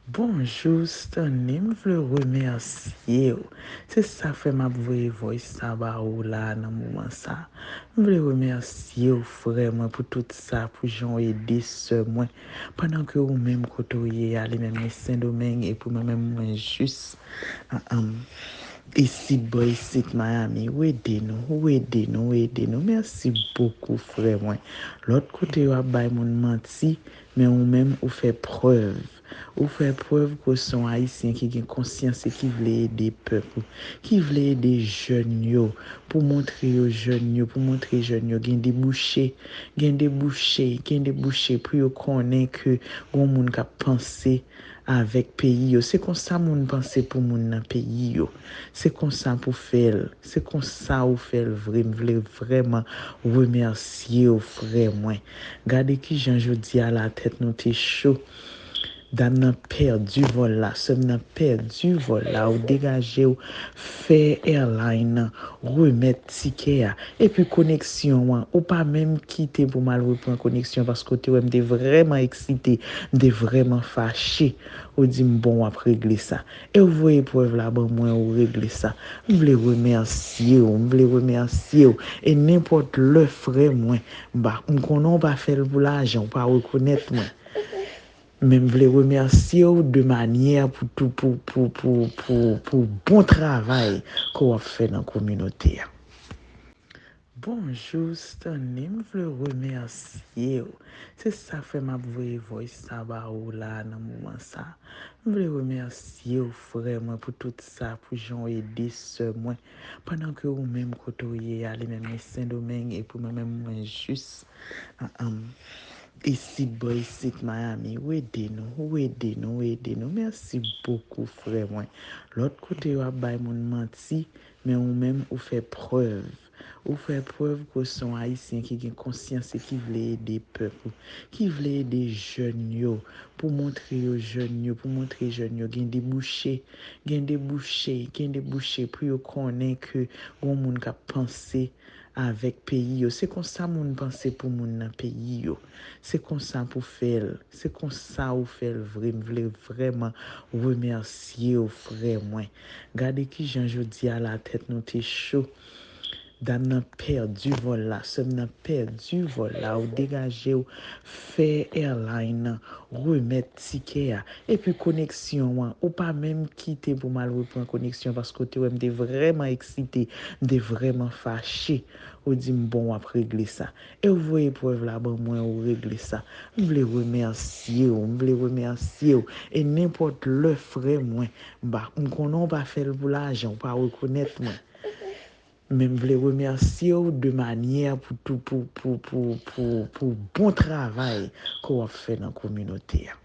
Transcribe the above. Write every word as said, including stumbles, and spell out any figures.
Bonjou Stanley, m vle remèsye w. Se sa fè m ap voye voice sa ba ou la nan moman sa. M vle remèsye w, frè mwen, pou tout sa, pou jan w ede sè mwen. Pandan ke ou menm kote w ye a, li menm li Sendomeng, epi mwen menm mwen jis, ah, ah, isit bò isit Miami. Ou ede nou, ou ede nou, ou ede nou. Mèsi bokou, frè mwen. Lòt kote yo ap bay moun manti, men ou menm ou fè prèv. Ou fè prèv ke w se yon Ayisyen ki gen konsyans e ki vle ede pèp ou, ki vle ede jèn yo, pou montre yo jèn yo, pou montre jèn yo gen debouche, gen debouche, gen debouche pou yo konnen ke gon moun k ap panse avèk peyi yo. Se konsa moun panse pou moun nan peyi yo. Se konsa pou fè l. Se konsa ou fè l vre. M vle vrèman remèsye w, frè mwen. Gade kijan jodi a la tèt nou te cho. Dam nan pèdi vòl la, sè m nan pèdi vòl la. Ou degaje w, fè airline nan remèt tikè a. Epi koneksyon an, ou pa menm kite pou m al reprann koneksyon paske w te wè m te vrèman eksite, m te vrèman fache. Ou di m, bon, w ap regle sa. E w voye prèv la ban mwen, ou regle sa. M vle remèsye w, m vle remèsye w. E nenpòt lè, frè mwen, m pa, m konnen w pa fè l pou lajan, w pa rekonèt mwen. Men m vle remèsye w de manyè pou tou, pou, pou, pou, pou, pou bon travay ke w ap fè nan kominote a. Bonjou Stanley, m vle remèsye w. Se sa fè m ap voye voice sa ba ou la nan moman sa. M vle remèsye w, frè mwen, pou tout sa, pou jan w ede sè mwen. Pandan ke ou menm kote w ye a, li menm li Sendomeng, epi mwen menm mwen jis, ah, ah, isit bò isit Miami. Ou ede nou, ou ede nou, ou ede nou. Mèsi bokou, frè mwen. Lòt kote yo ap bay moun manti, men ou menm ou fè prèv. Ou fè prèv ke w se yon Ayisyen ki gen konsyans e ki vle ede pèp ou, ki vle ede jèn yo, pou montre yo jèn yo, pou montre jèn yo gen debouche, gen debouche, gen debouche pou yo konnen ke gon moun k ap panse avèk peyi yo. Se konsa moun panse pou moun nan peyi yo. Se konsa pou fè l. Se konsa ou fè l vre. M vle vrèman remèsye w, frè mwen. Gade kijan jodi a la tèt nou te cho. Dam nan pèdi vòl la, sè m nan pèdi vòl la. Ou degaje w, fè airline nan remèt tikè a. Epi koneksyon an, ou pa menm kite pou m al reprann koneksyon paske w te wè m te vrèman eksite, m te vrèman fache. Ou di m, bon, w ap regle sa. E w voye prèv la ban mwen, ou regle sa. M vle remèsye w, m vle remèsye w. E nenpòt lè, frè mwen, m pa, m konnen w pa fè l pou lajan, w pa rekonèt mwen. Men m vle remèsye w de manyè pou tou, pou, pou, pou, pou, pou bon travay ke w ap fè nan kominote a.